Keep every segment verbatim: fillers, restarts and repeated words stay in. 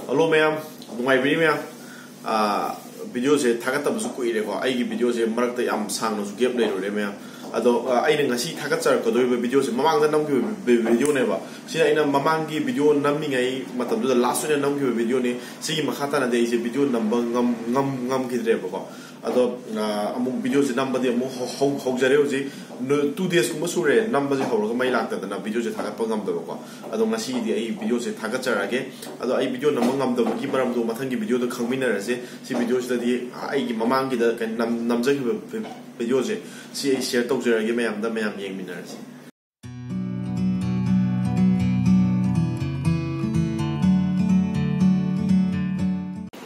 Hello ꯃꯌꯥꯝ, ꯅꯨꯡꯉꯥꯏꯕꯤꯔꯤ ꯃꯌꯥꯝ? ꯚꯤꯗꯤꯑꯣꯁꯦ ꯊꯥꯒꯠꯇꯕꯁꯨ ꯀꯨꯏꯔꯦꯀꯣ꯫ ꯑꯩꯒꯤ ꯚꯤꯗꯤꯑꯣꯁꯦ ꯃꯔꯛꯇ ꯌꯥꯝ ꯁꯥꯡꯅꯁꯨ ꯒꯦꯞ ꯂꯩꯔꯨꯔꯦ ꯃꯌꯥꯝ꯫ ꯑꯗꯣ ꯑꯩꯅ ꯉꯁꯤ ꯊꯥꯒꯠꯆꯔꯛꯀꯗꯧꯔꯤꯕ ꯚꯤꯗꯤꯑꯣꯁꯦ ꯃꯃꯥꯡꯗ ꯅꯝꯈꯤꯕ ꯚꯤꯗꯤꯑꯣꯅꯦꯕ꯫ ꯁꯤꯅ ꯑꯩꯅ ꯃꯃꯥꯡꯒꯤ ꯚꯤꯗꯤꯑꯣ ꯅꯝꯃꯤꯉꯩ ꯃꯇꯝꯗꯨꯗ ꯂꯥꯁ ꯑꯣꯏꯅ ꯅꯝꯈꯤꯕ ꯚꯤꯗꯤꯑꯣꯅꯦ꯫ ꯁꯤꯒꯤ ꯃꯈꯥ ꯇꯥꯅꯗꯤ ꯑꯩꯁꯦ ꯚꯤꯗꯤꯑꯣ ꯅꯝꯕ ꯉꯝ ꯉꯝ ꯉꯝꯈꯤꯗ꯭ꯔꯦꯕꯀꯣ꯫ ꯑꯗꯣ ꯑꯃꯨꯛ ꯚꯤꯗꯤꯑꯣꯁꯦ ꯅꯝꯕꯗꯤ ꯑꯃꯨꯛ ꯍꯧ ꯍꯧ ꯍꯧꯖꯔꯦ ꯍꯧꯖꯤꯛ꯫ ꯇꯨ ꯗꯦꯖꯀꯨꯝꯕ ꯁꯨꯔꯦ ꯅꯝꯕꯁꯦ ꯍꯧꯔꯒ ꯃꯩ ꯂꯥꯛꯇꯗꯅ ꯚꯤꯗꯤꯑꯣꯁꯦ ꯊꯥꯒꯠꯄ ꯉꯝꯗꯕꯀꯣ꯫ ꯑꯗꯣ ꯉꯁꯤꯗꯤ ꯑꯩ ꯚꯤꯗꯤꯑꯣꯁꯦ ꯊꯥꯒꯠꯆꯔꯛꯑꯒꯦ꯫ ꯑꯗꯣ ꯑꯩ ꯚꯤꯗꯤꯑꯣ ꯅꯝꯕ ꯉꯝꯗꯕꯒꯤ ꯃꯔꯝꯗꯣ ꯃꯊꯪꯒꯤ ꯚꯤꯗꯤꯑꯣꯗ ꯈꯪꯃꯤꯟꯅꯔꯁꯦ꯫ ꯁꯤ ꯚꯤꯗꯤꯑꯣꯁꯤꯗꯗꯤ ꯑꯩꯒꯤ ꯃꯃꯥꯡꯒꯤꯗ ꯀꯩ ꯅꯝ ꯅꯝꯖꯈꯤꯕ ꯚꯤꯗꯤꯑꯣꯁꯦ ꯁꯤ ꯑꯩ ꯁꯤꯌꯔ ꯇꯧꯖꯔꯛꯑꯒꯦ ꯃꯌꯥꯝꯗ, ꯃꯌꯥꯝ ꯌꯦꯡꯃꯤꯟꯅꯔꯁꯦ꯫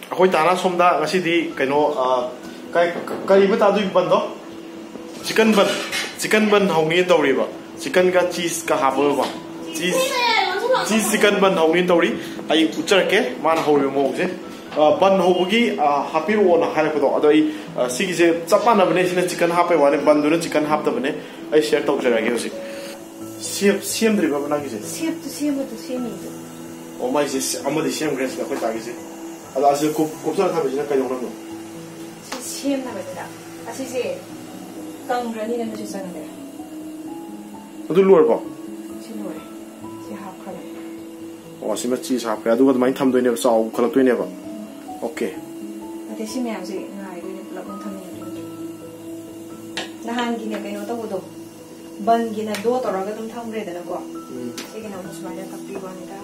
ꯑꯩꯈꯣꯏ ꯇꯥꯅ ꯁꯣꯝꯗ ꯉꯁꯤꯗꯤ ꯀꯩꯅꯣ, ꯑ, ꯀꯩ ꯀꯔꯤꯕ ꯇꯥꯗꯣꯏ ꯕꯟꯗꯣ? ꯆꯤꯀꯟ ꯕꯟ꯫ ꯆꯤꯀꯟ ꯕꯟ ꯍꯧꯅꯤ ꯇꯧꯔꯤꯕ꯫ ꯆꯤꯀꯟꯒ ꯆꯤꯁꯀ ꯍꯥꯞꯄꯒꯀꯣ꯫ ꯆꯤꯁ ꯆꯤꯁ ꯆꯤꯀꯟ ꯕꯟ ꯍꯧꯅꯤ ꯇꯧꯔꯤ꯫ ꯑꯩ ꯎꯠꯆꯔꯛꯀꯦ ꯃꯥꯅ ꯍꯧꯔꯤꯕ ꯃꯑꯣꯡꯁꯦ꯫ ꯑ, ꯕꯟ ꯍꯧꯕꯒꯤ, ꯑ, ꯍꯥꯞꯄꯤꯔꯛꯑꯣꯅ ꯍꯥꯏꯔꯛꯄꯗꯣ꯫ ꯑꯗꯣ ꯑꯩ, ꯑ, ꯁꯤꯒꯤꯁꯦ ꯆꯞ ꯃꯥꯟꯅꯕꯅꯦ꯫ ꯁꯤꯅ ꯆꯤꯀꯟ ꯍꯥꯞꯄꯩ ꯋꯥꯅꯤ, ꯕꯟꯗꯨꯅ ꯆꯤꯀꯟ ꯍꯥꯞꯇꯕꯅꯦ꯫ ꯑꯩ ꯁꯤꯌꯔ ꯇꯧꯖꯔꯛꯑꯒꯦ ꯍꯧꯖꯤꯛ꯫ ꯁꯦꯝ ꯁꯦꯝꯗ꯭ꯔꯤꯕꯕ ꯅꯪꯒꯤꯁꯦ? ꯁꯦꯞꯇꯨ ꯁꯦꯝꯕꯗꯨ ꯁꯦꯝꯃꯤꯗꯨ꯫ ꯑꯣ, ꯃꯥꯏꯁꯦ ꯁꯦ-, ꯑꯃꯗꯤ ꯁꯦꯝꯈ꯭ꯔꯦ ꯁꯤꯗ ꯑꯩꯈꯣꯏ ꯇꯥꯒꯤꯁꯦ꯫ ꯑꯗꯣ ꯑꯁꯤꯗ ꯀꯨꯞ ꯀꯨꯞꯁꯜꯂ ꯊꯝꯃꯤꯁꯤꯅ ꯀꯩꯗꯧꯅꯕꯅꯣ? ꯁꯤ ꯁꯦꯝꯅꯕꯅꯤꯗ꯫ ꯑꯁꯤꯁꯦ ꯀꯪꯈ꯭ꯔꯅꯤꯅ ꯃꯁꯤ ꯆꯪꯗ꯭ꯔꯦ꯫ ꯑꯗꯨ ꯂꯣꯏꯔꯕꯣ? ꯁꯤ ꯂꯣꯏꯔꯦ꯫ ꯁꯤ ꯍꯥꯞꯈ꯭ꯔꯕꯅꯦ꯫ ꯑꯣ, ꯑꯁꯤꯃ ꯆꯤꯁ ꯍꯥꯞꯈ꯭ꯔꯦ꯫ ꯑꯗꯨꯒ ꯑꯗꯨꯃꯥꯏꯅ ꯊꯝꯗꯣꯏꯅꯦꯕ, ꯆꯥꯎꯈꯠꯂꯛꯇꯣꯏꯅꯦꯕ꯫ ꯑꯣꯀꯦ꯫ ꯑꯗꯩ ꯁꯤ ꯃꯌꯥꯝꯁꯦ ꯉꯥꯏꯗꯣꯏꯅꯦ ꯄꯨꯂꯞ ꯑꯗꯨꯝ ꯊꯝꯃꯤꯟꯅꯗꯣꯏꯅꯦ꯫ ꯅꯍꯥꯟꯒꯤꯅꯦ ꯀꯩꯅꯣ ꯇꯧꯕꯗꯣ, ꯕꯟꯒꯤꯅ ꯗꯣ ꯇꯧꯔꯒ ꯑꯗꯨꯝ ꯊꯝꯈ꯭ꯔꯦꯗꯅꯀꯣ꯫ ꯎꯝ꯫ ꯁꯤꯒꯤꯅ ꯑꯃꯨꯛ ꯁꯨꯃꯥꯏꯅ ꯇꯛꯄꯤꯕ ꯋꯥꯅꯤꯗ꯫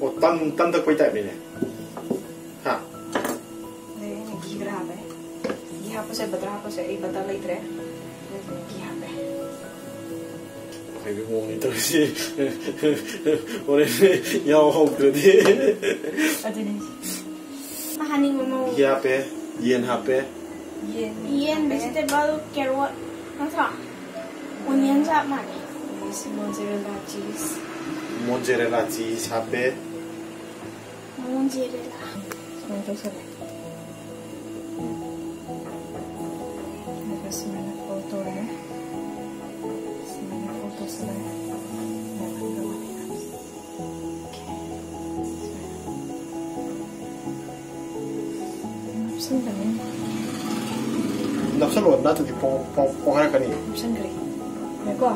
ꯑꯣ, ꯇꯟ, ꯇꯟ ꯇꯛꯄꯩ ꯇꯥꯏꯞꯅꯤꯅꯦ꯫ ꯍꯥ? ꯑꯗꯩ ꯑꯩꯅ ꯘꯤ ꯈꯔ ꯍꯥꯞꯄꯦ꯫ ꯘꯤ ꯍꯥꯞꯄꯁꯦ, ꯕꯇꯔ ꯍꯥꯞꯄꯁꯦ, ꯑꯩ ꯕꯇꯔ ꯂꯩꯇ꯭ꯔꯦ꯫ ꯑꯗꯨꯅ ꯘꯤ ꯍꯥꯞꯄꯦ꯫ ꯍꯥꯏꯕꯒꯤ ꯃꯑꯣꯡꯅꯤ ꯇꯧꯔꯤꯁꯦ꯫ ꯍꯣꯔꯦꯟ ꯌꯥꯎ ꯍꯧꯗ꯭ꯔꯗꯤ꯫ ꯑꯗꯨꯅꯦ꯫ ꯍꯥꯞꯍꯟꯅꯤꯡꯕ ꯃꯑꯣꯡ꯫ ꯘꯤ ꯍꯥꯞꯄꯦ, ꯌꯦꯟ ꯍꯥꯞꯄꯦ꯫ ꯌꯦꯟ ꯌꯦꯟ, ꯍꯥꯞꯄꯦ꯫ Vegetable, carrot, ꯅꯠꯇ꯭ꯔꯣ? Onion ꯆꯞ ꯃꯥꯟꯅꯩ꯫ ꯑꯗꯒꯤ ꯁꯤ mozzarella cheese꯫ Mozzarella cheese ꯍꯥꯞꯄꯦ꯫ Mozzarella꯫ ꯁꯨꯃꯥꯏꯅ ꯇꯧꯁꯜꯂꯦ꯫ ꯑꯗꯨꯒ ꯁꯨꯃꯥꯏꯅ fold ꯇꯧꯔꯦ꯫ ꯁꯨꯃꯥꯏꯅ fold ꯇꯧꯁꯜꯂꯦ꯫ ꯑꯗꯨꯒ ꯅꯞꯁꯜꯂꯣ, ꯅꯠꯇ꯭ꯔꯗꯤ ꯄꯣ-, ꯄꯣ-, ꯄꯣꯈꯥꯏꯔꯛꯀꯅꯤ꯫ ꯅꯞꯁꯟꯈ꯭ꯔꯦ꯫ ꯉꯥꯏꯈꯣ꯫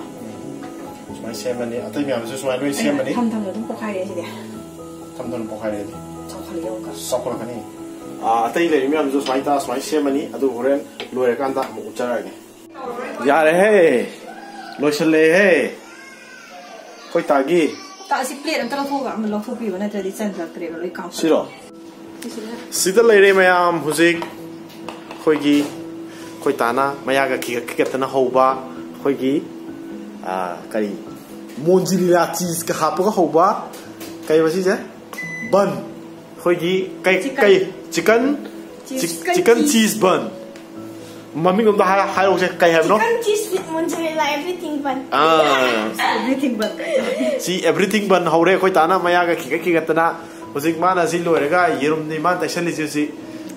ꯁꯨꯃꯥꯏꯅ ꯁꯦꯝꯃꯅꯤ꯫ ꯑꯇꯩ ꯃꯌꯥꯝꯁꯨ ꯁꯨꯃꯥꯏꯅ ꯂꯣꯏ ꯁꯦꯝꯃꯅꯤ꯫ ꯊꯝ ꯊꯝꯅ ꯑꯗꯨꯝ ꯄꯣꯈꯥꯏꯔꯛꯑꯦ ꯁꯤꯗꯤ꯫ ꯊꯝ ꯊꯝꯅ ꯄꯣꯈꯥꯏꯔꯛꯑꯗꯤ꯫ ꯆꯥꯎꯈꯠꯂꯛꯑꯦ ꯑꯃꯨꯛꯀ꯫ ꯆꯥꯎꯈꯠꯂꯛꯀꯅꯤ꯫ ꯑꯥ, ꯑꯇꯩ ꯂꯩꯔꯤ ꯃꯌꯥꯝꯁꯨ ꯁꯨꯃꯥꯏꯅ ꯇꯥ-, ꯁꯨꯃꯥꯏꯅ ꯁꯦꯝꯃꯅꯤ꯫ ꯑꯗꯨ ꯍꯣꯔꯦꯟ ꯂꯣꯏꯔꯀꯥꯟꯗ ꯑꯃꯨꯛ ꯎꯠꯆꯔꯛꯑꯒꯦ꯫ ꯌꯥꯔꯦꯍꯦ꯫ ꯂꯣꯏꯁꯜꯂꯦꯍꯦ꯫ ꯑꯩꯈꯣꯏ ꯇꯥꯒꯤ꯫ ꯇꯥ, ꯑꯁꯤ plate ꯑꯝꯇ ꯂꯧꯊꯣꯛꯑꯒ ꯑꯃ ꯂꯧꯊꯣꯛꯄꯤꯌꯣ, ꯅꯠꯇ꯭ꯔꯗꯤ ꯆꯟꯁꯤꯜꯂꯛꯇ꯭ꯔꯦꯕ, ꯂꯣꯏ ꯀꯥꯎ-, ꯁꯤꯔꯣ? ꯁꯤꯁꯤꯅ꯫ ꯁꯤꯗ ꯂꯩꯔꯦ ꯃꯌꯥꯝ ꯍꯧꯖꯤꯛ꯫ ꯑꯩꯈꯣꯏꯒꯤ, ꯑꯩꯈꯣꯏ ꯇꯥꯅ ꯃꯌꯥꯒ ꯈꯤꯒꯠ ꯈꯤꯒꯠꯇꯅ ꯍꯧꯕ ꯑꯩꯈꯣꯏꯒꯤ, ꯑꯥ, ꯀꯔꯤ, ꯃꯣꯟꯖꯤꯂꯤꯂꯥ cheeseꯀ ꯍꯥꯞꯄꯒ ꯍꯧꯕ, ꯀꯩꯕ ꯁꯤꯁꯦ? Bun꯫ ꯑꯩꯈꯣꯏꯒꯤ ꯀꯩ-, chicken꯫ ꯀꯩ-, chicken, chicken cheese bun꯫ ꯃꯃꯤꯡ ꯑꯝꯇ ꯍꯥꯏ-, ꯍꯥꯏꯔꯛꯎꯁꯦ, ꯀꯩ ꯍꯥꯏꯕꯅꯣ? Chicken cheese with mozzarella, everything bun꯫ Ah. Everything bun꯫ ꯁꯤ everything bun ꯍꯧꯔꯦ꯫ ꯑꯩꯈꯣꯏ ꯇꯥꯅ ꯃꯌꯥꯒ ꯈꯤꯒꯠ ꯈꯤꯒꯠꯇꯅ ꯍꯧꯖꯤꯛ ꯃꯥꯅ ꯁꯤ ꯂꯣꯏꯔꯒ ꯌꯦꯔꯨꯝꯅꯤ ꯃꯥꯅ ꯇꯩꯁꯜꯂꯤꯁꯦ ꯍꯧꯖꯤꯛ꯫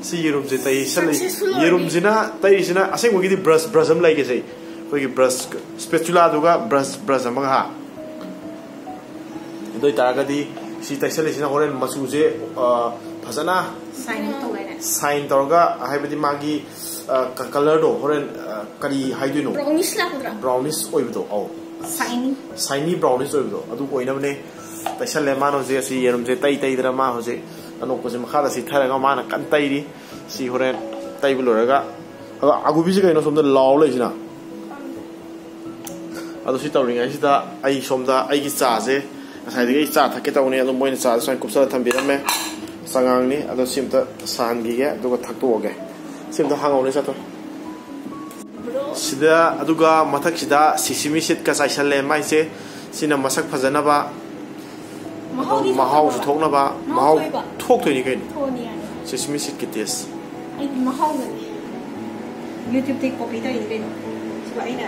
ꯁꯤ ꯌꯦꯔꯨꯝꯁꯦ ꯇꯩꯁꯜꯂꯤ꯫ Successful ꯑꯣꯏꯔꯦ꯫ ꯌꯦꯔꯨꯝꯁꯤꯅ ꯇꯩꯔꯤꯁꯤꯅ ꯑꯁꯦꯡꯕꯒꯤꯗꯤ brush, brush ꯑꯃ ꯂꯩꯒꯦꯁꯦ꯫ ꯑꯩꯈꯣꯏꯒꯤ brush, spatulaꯗꯨꯒ brush, brush ꯑꯃꯒ ꯍꯥ꯫ ꯑꯗꯨ ꯑꯣꯏꯇꯥꯔꯒꯗꯤ ꯁꯤ ꯇꯩꯁꯜꯂꯤꯁꯤꯅ ꯍꯣꯔꯦꯟ ꯃꯆꯨꯁꯦ, ꯑ, ꯐꯖꯅ shine ꯇꯧꯔꯒ, ꯍꯥꯏꯕꯗꯤ ꯃꯥꯒꯤ, ꯑ, ꯀ-, colourꯗꯣ ꯍꯣꯔꯦꯟ, ꯑ, ꯀꯔꯤ ꯍꯥꯏꯗꯣꯏꯅꯣ? Brownish ꯂꯥꯛꯀꯗ꯭ꯔꯥ? Brownish ꯑꯣꯏꯕꯗꯣ, ꯑꯧ꯫ Shiny꯫ Shiny brownish ꯑꯣꯏꯕꯗꯣ ꯑꯗꯨ ꯑꯣꯏꯅꯕꯅꯦ꯫ ꯇꯩꯁꯜꯂꯦ ꯃꯥꯅ ꯍꯧꯖꯤꯛ ꯑꯁꯤ ꯌꯦꯔꯨꯝꯁꯦ ꯇꯩ ꯇꯩꯗꯅ ꯃꯥ ꯍꯧꯖꯤꯛ ꯑꯅꯣꯛꯄꯁꯦ ꯃꯈꯥꯗ ꯆꯤꯊꯔꯒ ꯃꯥꯅ ꯀꯟꯅ ꯇꯩꯔꯤ꯫ ꯁꯤ ꯍꯣꯔꯦꯟ ꯇꯩꯕ ꯂꯣꯏꯔꯒ, ꯑꯗꯣ ꯑꯒꯨꯕꯤꯁꯦ ꯀꯩꯅꯣ ꯁꯣꯝꯗ ꯂꯥꯎ ꯂꯩꯁꯤꯅ? ꯑꯗꯣ ꯁꯤ ꯇꯧꯔꯤꯉꯩꯁꯤꯗ ꯑꯩ ꯁꯣꯝꯗ ꯑꯩꯒꯤ ꯆꯥꯁꯦ, ꯉꯁꯥꯏꯗꯒꯤ ꯑꯩ ꯆꯥ ꯊꯛꯀꯦ ꯇꯧꯕꯅꯤ, ꯑꯗꯣ ꯃꯣꯏꯅ ꯆꯥꯁꯦ ꯁꯨꯃꯥꯏꯅ ꯀꯨꯞꯁꯜꯂ ꯊꯝꯕꯤꯔꯝꯃꯦ꯫ ꯆꯉꯥꯡꯅꯤ, ꯑꯗꯣ ꯁꯤ ꯑꯝꯇ ꯁꯥꯍꯟꯈꯤꯒꯦ, ꯑꯗꯨꯒ ꯊꯛꯇꯣꯛꯑꯒꯦ꯫ ꯁꯤ ꯑꯝꯇ ꯍꯥꯡꯍꯧꯅꯦ, ꯆꯥꯊꯣꯏ꯫ ꯁꯤꯗ, ꯑꯗꯨꯒ ꯃꯊꯛꯁꯤꯗ sesame seedꯀ ꯆꯥꯏꯁꯜꯂꯦ ꯃꯥꯏꯁꯦ꯫ ꯁꯤꯅ ꯃꯁꯛ ꯐꯖꯅꯕ, ꯃꯍꯥꯎꯗꯤ ꯑꯗꯨꯝ ꯃꯍꯥꯎꯁꯨ ꯊꯣꯛꯅꯕ꯫ ꯊꯣꯛꯅꯕ, ꯃꯍꯥꯎ ꯃꯍꯥꯎ ꯊꯣꯛꯏꯕ? ꯊꯣꯛꯇꯣꯏꯅꯤ ꯀꯩꯅꯣ꯫ ꯊꯣꯛꯑꯅꯤ ꯌꯥꯔꯦ꯫ Sesame seedꯀꯤ taste꯫ ꯑꯩꯗꯤ ꯃꯍꯥꯎꯗꯅꯦ꯫ YouTubeꯇꯒꯤ copy ꯇꯧꯔꯤꯅꯤ ꯀꯩꯅꯣ꯫ ꯁꯤꯕꯨ ꯑꯩꯅ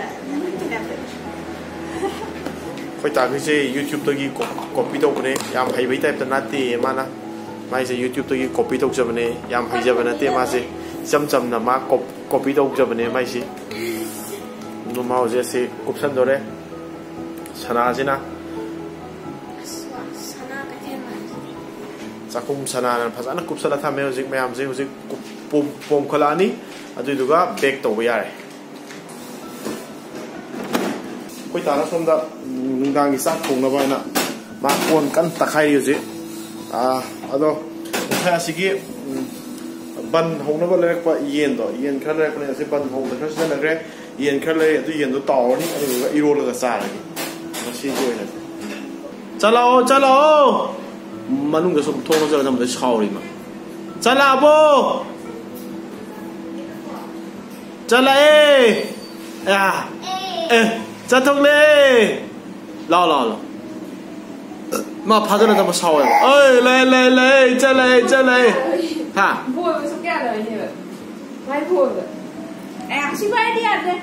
ꯑꯩꯈꯣꯏ ꯇꯥꯈꯩꯁꯦ YouTubeꯇꯒꯤ co-, copy ꯇꯧꯕꯅꯦ꯫ ꯌꯥꯝ ꯍꯩꯕꯩ typeꯇ ꯅꯠꯇꯦ ꯃꯥꯅ꯫ ꯃꯥꯏꯁꯦ YouTubeꯇꯒꯤ copy ꯇꯧꯖꯕꯅꯦ꯫ ꯌꯥꯝ ꯍꯩꯖꯕ ꯅꯠꯇꯦ ꯃꯥꯁꯦ꯫ ꯏꯆꯝ ꯆꯝꯅ ꯃꯥ cop-, copy ꯇꯧꯖꯕꯅꯦ ꯃꯥꯏꯁꯦ꯫ ꯑꯗꯨ ꯃꯥ ꯍꯧꯖꯤꯛ ꯑꯁꯤ ꯀꯨꯞꯁꯟꯗꯣꯔꯦ꯫ ꯁꯅꯥꯁꯤꯅ꯫ ꯑꯁ, ꯋꯥ, ꯁꯅꯥ ꯀꯩꯊꯦꯜ ꯃꯥꯟꯕꯁꯤꯗꯤ꯫ ꯆꯥꯛꯈꯨꯝ ꯁꯅꯥꯅ ꯐꯖꯅ ꯀꯨꯞꯁꯜꯂ ꯊꯝꯃꯦ ꯍꯧꯖꯤꯛ ꯃꯌꯥꯝꯁꯦ꯫ ꯍꯧꯖꯤꯛ ꯀꯨꯞ-, ꯄꯣꯝ- ꯄꯣꯝꯈꯠꯂꯛꯑꯅꯤ꯫ ꯑꯗꯨꯏꯗꯨꯒ ꯕꯦꯛ ꯇꯧꯕ ꯌꯥꯔꯦ꯫ ꯑꯩꯈꯣꯏ ꯇꯥꯅ ꯁꯣꯝꯗ ꯅꯨꯡꯗꯥꯡꯒꯤ ꯆꯥꯛ ꯊꯣꯡꯅꯕ ꯍꯥꯏꯅ ꯃꯥ ꯀꯣꯟ ꯀꯟꯅ ꯇꯛꯈꯥꯏꯔꯤ ꯍꯧꯖꯤꯛ꯫ ꯑꯥ, ꯑꯗꯣ ꯉꯁꯥꯏ ꯑꯁꯤꯒꯤ, ꯎꯝ, ꯕꯟ ꯍꯧꯅꯕ ꯂꯩꯔꯛꯄ ꯌꯦꯟꯗꯣ, ꯌꯦꯟ ꯈꯔ ꯂꯩꯔꯛꯄꯅꯦ꯫ ꯑꯁꯤ ꯕꯟ ꯍꯧꯕꯗ ꯈꯔ ꯁꯤꯖꯤꯟꯅꯈ꯭ꯔꯦ꯫ ꯌꯦꯟ ꯈꯔ ꯂꯩ, ꯑꯗꯨ ꯌꯦꯟꯗꯣ ꯇꯥꯎꯔꯅꯤ, ꯑꯗꯨꯗꯨꯒ ꯏꯔꯣꯜꯂꯒ ꯆꯥꯔꯅꯤ ꯉꯁꯤꯒꯤ ꯑꯣꯏꯅꯗꯤ꯫ ꯆꯠꯂꯛꯑꯣ, ꯆꯠꯂꯛꯑꯣ꯫ ꯃꯅꯨꯡꯗ ꯁꯨꯝ ꯊꯣꯡ ꯂꯣꯟꯖꯜꯂ ꯊꯝꯕꯗ ꯁꯥꯎꯔꯤꯃ꯫ ꯆꯠꯂꯛꯑꯕꯣ? ꯆꯠꯂꯛꯑꯦ꯫ ꯑꯦ, ꯑꯦ, ꯆꯠꯊꯣꯛꯂꯦ꯫ ꯂꯥꯎ, ꯂꯥꯎ, ꯂꯥꯎ꯫ ꯃꯥ ꯐꯥꯖꯅ ꯊꯝꯕ ꯁꯥꯎꯋꯦꯕ꯫ ꯑꯩ, ꯂꯩ, ꯂꯩ, ꯂꯩ, ꯆꯠꯂꯦ, ꯆꯠꯂꯦ꯫ ꯍꯥ? ꯕꯣꯏꯕꯁꯨ ꯀꯌꯥ ꯂꯩꯅꯦꯕ? ꯃꯥꯏ ꯕꯣꯏꯕ꯫ ꯑꯦ, ꯁꯤ ꯄꯥꯏꯔꯗꯤ ꯌꯥꯗ꯭ꯔꯦ꯫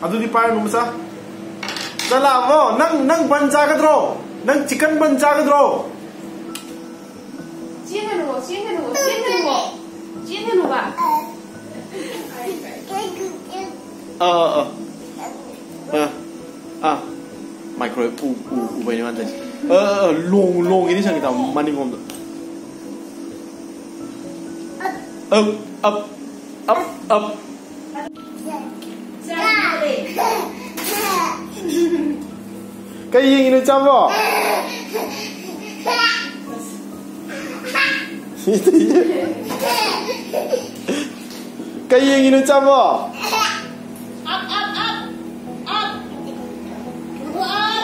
ꯑꯗꯨꯗꯤ ꯄꯥꯏꯔꯅꯨ, ꯃꯆꯥ꯫ ꯆꯠꯂꯛꯑꯕꯣ? ꯅꯪ, ꯅꯪ ꯕꯟ ꯆꯥꯒꯗ꯭ꯔꯣ? ꯅꯪ ꯆꯤꯀꯟ ꯕꯟ ꯆꯥꯒꯗ꯭ꯔꯣ? ꯆꯦꯟꯒꯅꯨꯀꯣ, ꯆꯦꯟꯒꯅꯨꯀꯣ, ꯆꯦꯟꯒꯅꯨꯀꯣ꯫ ꯆꯦꯟꯒꯅꯨꯕ꯫ ꯑꯥ, ꯑꯥ, ꯑꯥ꯫ ꯑꯥ, ꯑꯥ꯫ ꯃꯥꯏꯀ꯭ꯔꯣꯋꯦꯚ ꯎ-, ꯎ-, ꯎꯕꯩꯅꯦ ꯃꯥꯅ ꯇꯧꯔꯤꯁꯦ꯫ ꯑꯥ, ꯑꯥ, ꯑꯥ, ꯂꯣꯡ-, ꯂꯣꯡꯒꯤꯅꯤ ꯁꯪꯒꯤꯇꯥ ꯃꯅꯤꯡꯂꯣꯝꯗ꯫ ꯑꯞ, ꯑꯞ, ꯑꯞ, ꯑꯞ꯫ ꯀꯩ ꯌꯦꯡꯉꯤꯅꯣ, ꯏꯆꯥꯕꯣ? ꯀꯩ ꯌꯦꯡꯉꯤꯅꯣ, ꯏꯆꯥꯕꯣ?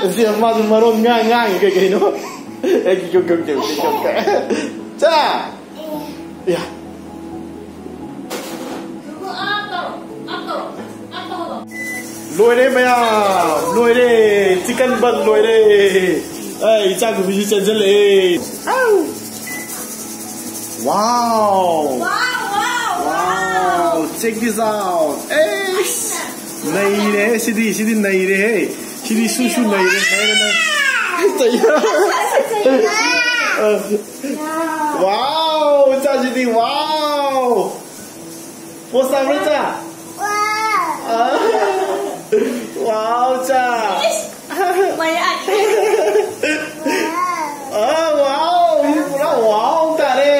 ꯑꯁꯤ ꯃꯥꯁꯨ ꯃꯔꯣꯟ ꯉꯥꯡ-, ꯉꯥꯡꯉꯤ ꯀꯩ ꯀꯩꯅꯣ? ꯑꯦ, ꯀꯩ, ꯀꯩ, ꯀꯩ, ꯀꯩ, ꯀꯩ, ꯀꯩ, ꯀꯩ꯫ ꯆꯥ! ꯌꯥ꯫ ꯂꯣꯏꯔꯦ ꯃꯌꯥꯝ, ꯂꯣꯏꯔꯦ꯫ ꯆꯤꯀꯟ ꯕꯟ ꯂꯣꯏꯔꯦ꯫ ꯑꯩ ꯏꯆꯥ ꯅꯨꯄꯤꯁꯨ ꯆꯦꯟꯁꯤꯜꯂꯛꯑꯦ꯫ ꯑꯥꯎ꯫ Wow! Wow, wow, wow! Wow! Check this out! ꯑꯦꯁ! ꯅꯩꯔꯦꯍꯦ ꯁꯤꯗꯤ, ꯁꯤꯗꯤ ꯅꯩꯔꯦꯍꯦ! ꯁꯤꯗꯤ ꯁꯨ ꯁꯨ ꯅꯩꯔꯦ! ꯅꯩꯔꯦ, ꯅꯩꯔꯦ! ꯆꯩ-, ꯑ, wow! ꯏꯆꯥꯁꯤꯗꯤ, wow! Post ꯇꯥꯕ꯭ꯔꯥ, ꯏꯆꯥ? ꯑ, wow, ꯏꯆꯥ! ꯃꯌꯥꯏ꯫ ꯑ, wow! ꯁꯤꯗꯤ ꯄꯨꯔꯥ wow ꯇꯥꯔꯦ!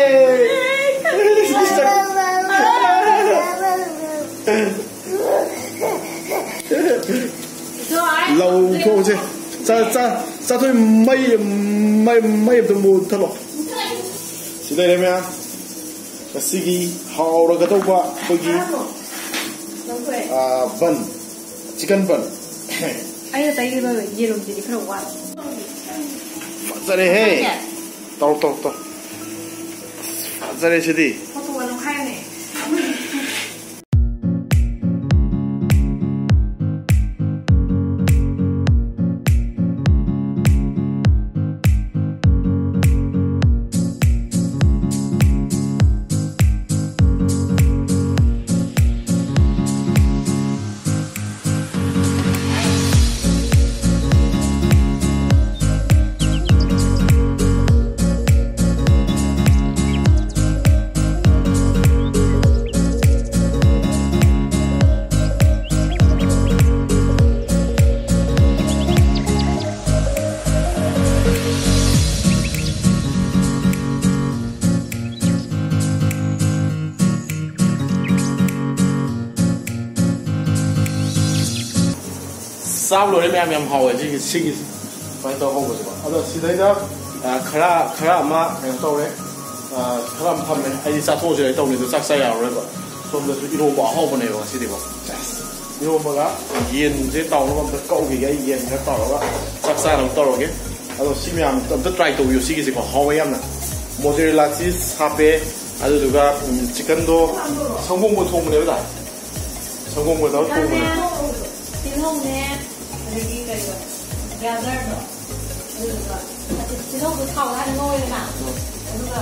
ꯆꯥ ꯆꯥꯊꯣꯏ꯫ ꯃꯩ ꯃꯩ ꯃꯩ ꯑꯝꯇ ꯃꯨꯠꯊꯠꯂꯣ꯫ ꯁꯤ ꯂꯩꯔꯦ ꯃꯌꯥꯝ꯫ ꯉꯁꯤꯒꯤ ꯍꯥꯎꯔꯒꯗꯧꯕ ꯑꯩꯈꯣꯏꯒꯤ ꯕꯟ, ꯆꯤꯀꯟ ꯕꯟ꯫ ꯑꯩꯅ ꯇꯩꯔꯤꯕ ꯌꯦꯔꯨꯝꯁꯤꯗꯤ ꯈꯔ ꯋꯥꯠꯂꯦ꯫ ꯐꯖꯔꯦꯍꯦ꯫ ꯇꯧ ꯇꯧ ꯇꯧ꯫ ꯐꯖꯔꯦ ꯁꯤꯗꯤ꯫ ꯐꯣꯇꯣ ꯑꯗꯨꯝ ꯍꯥꯏꯔꯅꯦ꯫ ꯆꯥꯕ ꯂꯣꯏꯔꯦ ꯃꯌꯥꯝ, ꯌꯥꯝ ꯍꯥꯎꯋꯦ ꯁꯤꯒꯤ ꯁꯤꯒꯤ ꯁꯨꯃꯥꯏꯅ ꯇꯧꯔ ꯍꯧꯕꯁꯦꯀꯣ꯫ ꯑꯗꯣ ꯁꯤꯗꯩꯗ ꯑ, ꯈꯔ ꯈꯔ ꯑꯃ ꯀꯩꯅꯣ ꯇꯧꯔꯦ꯫ ꯑ, ꯈꯔ ꯑꯃ ꯊꯝꯃꯦ꯫ ꯑꯩꯗꯤ ꯆꯥꯊꯣꯛꯑꯁꯤꯔ ꯇꯧꯅꯤ, ꯑꯗꯣ ꯆꯥꯛ ꯆꯥ ꯌꯥꯔꯔꯣꯏꯕ꯫ ꯁꯣꯝꯗꯁꯨ ꯏꯔꯣꯝꯕ ꯑꯍꯥꯎꯕꯅꯦꯕ ꯉꯁꯤꯗꯤꯀꯣ꯫ ꯏꯔꯣꯝꯕꯒ ꯌꯦꯟꯁꯦ ꯇꯥꯎꯅꯕ ꯑꯝꯇ ꯀꯛꯎꯈꯤꯒꯦ꯫ ꯑꯩ ꯌꯦꯟ ꯈꯔ ꯇꯥꯎꯔꯒ ꯆꯥꯛ ꯆꯥꯅꯕ ꯇꯧꯔꯒꯦ꯫ ꯑꯗꯣ ꯁꯤ ꯃꯌꯥꯝ ꯑꯝꯇ ꯇ꯭ꯔꯥꯏ ꯇꯧꯕꯤꯌꯨ꯫ ꯁꯤꯒꯤꯁꯦꯀꯣ ꯍꯥꯎꯋꯦ ꯌꯥꯝꯅ꯫ ꯃꯣꯖꯔꯦꯂꯥ ꯆꯤꯁ ꯍꯥꯞꯄꯦ꯫ ꯑꯗꯨꯗꯨꯒ ꯎꯝ, ꯆꯤꯛꯀꯟꯗꯣ ꯁꯪꯒꯣꯝꯒ ꯊꯣꯡꯕꯅꯦꯕ ꯇꯥꯏ꯫ ꯁꯪꯒꯣꯝꯒ ꯇꯧꯔ ꯊꯣꯡꯕꯅꯦ꯫ ꯇꯤꯜꯍꯧꯅꯦ, ꯑꯗꯒꯤ ꯀꯩꯅꯣ, ꯒꯖꯔꯗꯣ, ꯑꯗꯨꯗꯨꯒ ꯇꯤꯜꯍꯧꯗꯣ ꯊꯥꯎꯗ ꯍꯥꯟꯅ ꯉꯧꯔꯦꯗꯅ, ꯑꯗꯨꯒ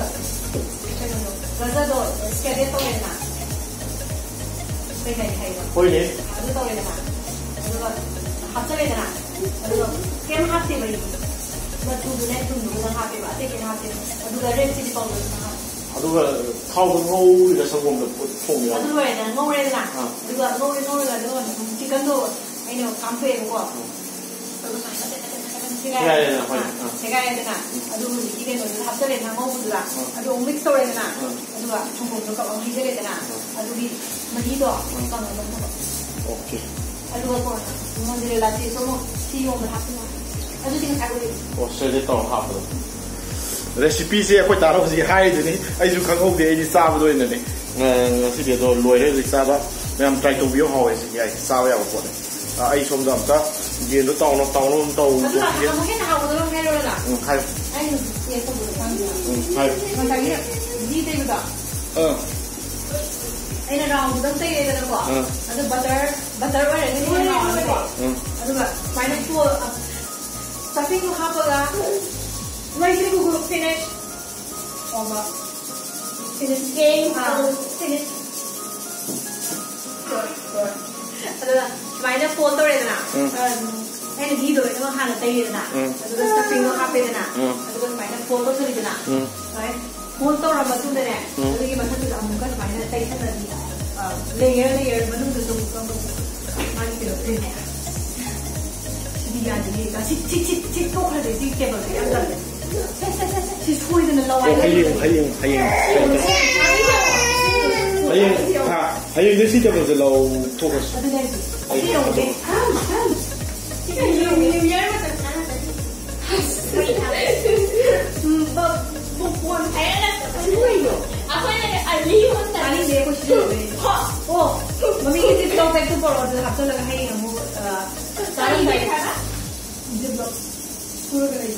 ꯀꯩꯅꯣꯗꯣ, ꯒꯖꯔꯗꯣ ꯁꯦꯂꯦꯠ ꯇꯧꯔꯦꯗꯅ, ꯀꯩ ꯀꯩ ꯍꯥꯏꯕ? ꯍꯣꯏꯅꯦ꯫ ꯑꯗꯨ ꯇꯧꯔꯦꯗꯅ, ꯑꯗꯨꯒ ꯍꯥꯞꯆꯜꯂꯦꯗꯅ, ꯑꯗꯨꯒ ꯀꯩꯝ ꯍꯥꯞꯇꯦꯕ ꯑꯩꯗꯤ꯫ ꯃꯆꯨꯗꯨꯅꯦ, ꯊꯨꯝꯗꯨ ꯈꯛꯇꯪ ꯍꯥꯞꯄꯦꯕ, ꯑꯇꯩ ꯀꯩꯝ ꯍꯥꯞꯇꯦꯕ꯫ ꯑꯗꯨꯒ ꯔꯦꯗ ꯆꯤꯂꯤ ꯄꯥꯎꯗꯔ ꯈꯛꯇꯪ ꯍꯥꯞꯄꯦ꯫ ꯑꯗꯨꯒ ꯊꯥꯎꯗ ꯉꯧꯔꯤꯔ ꯁꯪꯒꯣꯝꯗ ꯊꯣꯡꯉꯤꯔ? ꯑꯗꯨ ꯂꯣꯏꯔꯦꯗꯅ, ꯉꯧꯔꯦꯗꯅ꯫ ꯑꯥ꯫ ꯑꯗꯨꯒ ꯉꯧꯔꯦ, ꯉꯧꯔꯒ ꯑꯗꯨꯒ ꯆꯤꯛꯀꯟꯗꯣ ꯑꯩꯅ ꯀꯥꯝꯊꯣꯛꯑꯦꯕꯀꯣ꯫ ꯑꯥ꯫ ꯑꯗꯨꯒ ꯁꯨꯃꯥꯏꯅ ꯃꯆꯦꯠ ꯃꯆꯦꯠ ꯃꯆꯦꯠ ꯃꯆꯦꯠ ꯁꯦꯒꯥꯏꯔꯦ꯫ ꯁꯦꯒꯥꯏꯔꯦꯗꯅ, ꯍꯣꯏ꯫ ꯑꯥ, ꯑꯥ꯫ ꯁꯦꯒꯥꯏꯔꯦꯗꯅ꯫ ꯎꯝ꯫ ꯑꯗꯨ ꯍꯧꯖꯤꯛꯀꯤ ꯀꯩꯅꯣꯗꯨꯗ ꯍꯥꯞꯆꯜꯂꯦꯗꯅ, ꯉꯧꯕꯗꯨꯗ꯫ ꯑꯥ꯫ ꯑꯗꯨ ꯑꯃꯨꯛ ꯃꯤꯛꯁ ꯇꯧꯔꯦꯗꯅ꯫ ꯑꯥ꯫ ꯑꯗꯨꯒ ꯁꯪꯒꯣꯝꯗꯣ ꯀꯞ ꯑꯃ ꯍꯩꯖꯜꯂꯦꯗꯅ꯫ ꯑꯥ꯫ ꯑꯗꯨꯒꯤ ꯃꯍꯤꯗꯣ ꯑꯥ꯫ ꯀꯪꯍꯜꯂꯒ ꯊꯝꯕ꯫ ꯑꯣꯀꯦ꯫ ꯑꯗꯨꯒ ꯀꯣꯟꯅ ꯃꯣꯖꯔꯦꯂꯥ ꯆꯤꯁ ꯑꯃꯨꯛ ꯁꯤ ꯌꯣꯟꯕꯗ ꯍꯥꯞꯆꯤꯜꯂꯣ꯫ ꯑꯗꯨꯗꯤ ꯉꯁꯥꯏ ꯑꯣꯏꯔꯦ꯫ ꯑꯣ ꯁꯤꯗꯤ ꯇꯧꯔ ꯍꯥꯞꯄꯗꯣ꯫ ꯔꯦꯁꯤꯄꯤꯁꯦ ꯑꯩꯈꯣꯏ ꯇꯥꯔꯣ ꯍꯧꯖꯤꯛ ꯍꯥꯏꯗꯨꯅꯤ, ꯑꯩꯁꯨ ꯈꯪꯍꯧꯗꯦ, ꯑꯩꯗꯤ ꯆꯥꯕꯗ ꯑꯣꯏꯅꯅꯦ꯫ ꯑ, ꯉꯁꯤꯗꯤ ꯑꯗꯣ ꯂꯣꯏꯔꯦ ꯍꯧꯖꯤꯛ ꯆꯥꯕ꯫ ꯃꯌꯥꯝ ꯇ꯭ꯔꯥꯏ ꯇꯧꯕꯤꯌꯨ, ꯍꯥꯎꯋꯦ ꯁꯤ, ꯌꯥꯏ, ꯆꯥꯕ ꯌꯥꯕ ꯄꯣꯠꯅꯤ꯫ ꯑ, ꯑꯩ ꯁꯣꯝꯗ ꯑꯝꯇ ꯌꯦꯟꯗꯣ ꯇꯥꯎꯅ ꯇꯥꯎꯅ ꯑꯗꯨꯝ ꯇꯧ ꯑꯗꯨꯒ ꯑꯃꯨꯛ ꯍꯦꯟꯅ ꯍꯥꯎꯕꯗꯣ ꯑꯃ ꯍꯥꯏꯔꯣꯔꯥ? ꯎꯝ, ꯍꯥꯏꯌꯨ꯫ ꯑꯩꯅ ꯍꯧꯖꯤꯛ ꯇꯦꯁ ꯇꯧꯕꯗꯣ ꯈꯪꯗꯦ꯫ ꯎꯝ, ꯍꯥꯏꯌꯨ꯫ ꯉꯁꯥꯏꯒꯤ ꯘꯤ ꯇꯩꯕꯗꯣ ꯑ, ꯑꯩꯅ ꯔꯥꯎꯟꯗꯨꯗꯪ ꯇꯩꯔꯦꯗꯅꯀꯣ꯫ ꯎꯝ꯫ ꯑꯗꯨ ꯕꯇꯔ ꯕꯇꯔ ꯑꯣꯏꯔꯒꯗꯤ ꯍꯦꯟꯅ ꯍꯥꯎꯔꯅꯤꯀꯣ꯫ ꯎꯝ꯫ ꯑꯗꯨꯒ ꯁꯨꯃꯥꯏꯅ ꯐꯣꯜ ꯁ꯭ꯇꯐꯤꯡꯗꯣ ꯍꯥꯞꯄꯒ ꯂꯩꯁꯤꯕꯨ ꯐꯤꯅꯤꯁ ꯑꯣꯕ ꯐꯤꯅꯤꯁ ꯒꯦꯝ ꯐꯤꯅꯤꯁ꯫ ꯑꯗꯨꯒ ꯁꯨꯃꯥꯏꯅ ꯐꯣꯜ ꯇꯧꯔꯦꯗꯅ꯫ ꯎꯝ꯫ ꯑꯩꯅ ꯘꯤꯗꯣ ꯂꯣꯏꯅꯃꯛ ꯍꯥꯟꯅ ꯇꯩꯔꯦꯗꯅ꯫ ꯎꯝ꯫ ꯑꯗꯨꯒ ꯁ꯭ꯇꯐꯤꯡꯗꯣ ꯍꯥꯞꯄꯦꯗꯅ꯫ ꯎꯝ꯫ ꯑꯗꯨꯒ ꯁꯨꯃꯥꯏꯅ ꯐꯣꯜ ꯇꯧꯁꯜꯂꯤꯗꯅ꯫ ꯎꯝ꯫ ꯁꯨꯃꯥꯏꯅ ꯐꯣꯜ ꯇꯧꯔ ꯃꯇꯨꯡꯗꯅꯦ꯫ ꯎꯝ꯫ ꯑꯗꯨꯒꯤ ꯃꯊꯛꯇꯨꯗ ꯑꯃꯨꯛꯀ ꯁꯨꯃꯥꯏꯅ ꯇꯩꯁꯜꯂꯗꯤ ꯂꯦꯌꯔ ꯂꯦꯌꯔ ꯃꯅꯨꯡꯗꯁꯨ ꯑꯃꯨꯛꯀ ꯑꯃꯨꯛ ꯃꯥꯒꯤ ꯀꯩꯅꯣ ꯇꯧꯔꯤꯅꯦ꯫ ꯁꯤꯗꯤ ꯌꯥꯗꯦ꯫ ꯁꯤ ꯁꯤ ꯁꯤ ꯁꯤ ꯇꯣꯛꯈ꯭ꯔꯗꯤ ꯁꯤ ꯇꯦꯕꯜꯁꯦ ꯌꯥꯝ ꯇꯜꯂꯦ꯫ ꯁꯤ ꯁꯣꯏꯗꯅ ꯂꯧ ꯑꯣ, ꯍꯌꯦꯡ ꯍꯌꯦꯡ ꯍꯌꯦꯡ ꯍꯌꯦꯡ ꯍꯌꯦꯡ ꯍꯥ, ꯍꯌꯦꯡꯗꯤ ꯁꯤ ꯇꯦꯕꯜꯁꯦ ꯂꯧꯊꯣꯛꯈ꯭ꯔꯁꯤ꯫ ꯑꯗꯨꯅꯦ ꯍꯥꯏꯁꯦ꯫ ꯁꯤ ꯌꯧꯔꯦ꯫ ꯁꯤ ꯌꯧꯔꯦ꯫ ꯅ꯭ꯌꯨ ꯏꯌꯔ ꯃꯇꯝ ꯆꯥꯅꯕꯅꯤ꯫ ꯎꯝ, ꯕ-, ꯕ-, ꯕꯣꯟ ꯍꯥꯏꯔꯒ ꯀꯩꯅꯣ꯫ ꯑꯩꯈꯣꯏꯅ ꯑꯅꯤ ꯑꯍꯨꯝ ꯇꯥꯅꯤꯡꯗꯦ, ꯑꯩꯈꯣꯏ ꯁꯤꯖꯤꯟꯅꯕꯩ꯫ ꯍꯣ꯫ ꯑꯣ, ꯃꯃꯤꯒꯤ ꯖꯤꯞ ꯂꯣꯛ ꯕꯦꯛꯇꯨ ꯄꯣꯔꯛꯑꯣ, ꯑꯗꯨꯗ ꯍꯥꯞꯆꯜꯂꯒ ꯍꯌꯦꯡ ꯑꯃꯨꯛ, ꯑ, ꯆꯥꯔꯝꯗꯥꯏꯗ꯫ ꯖꯤꯞ ꯂꯣꯛ ꯁꯨꯔꯒ ꯂꯩ꯫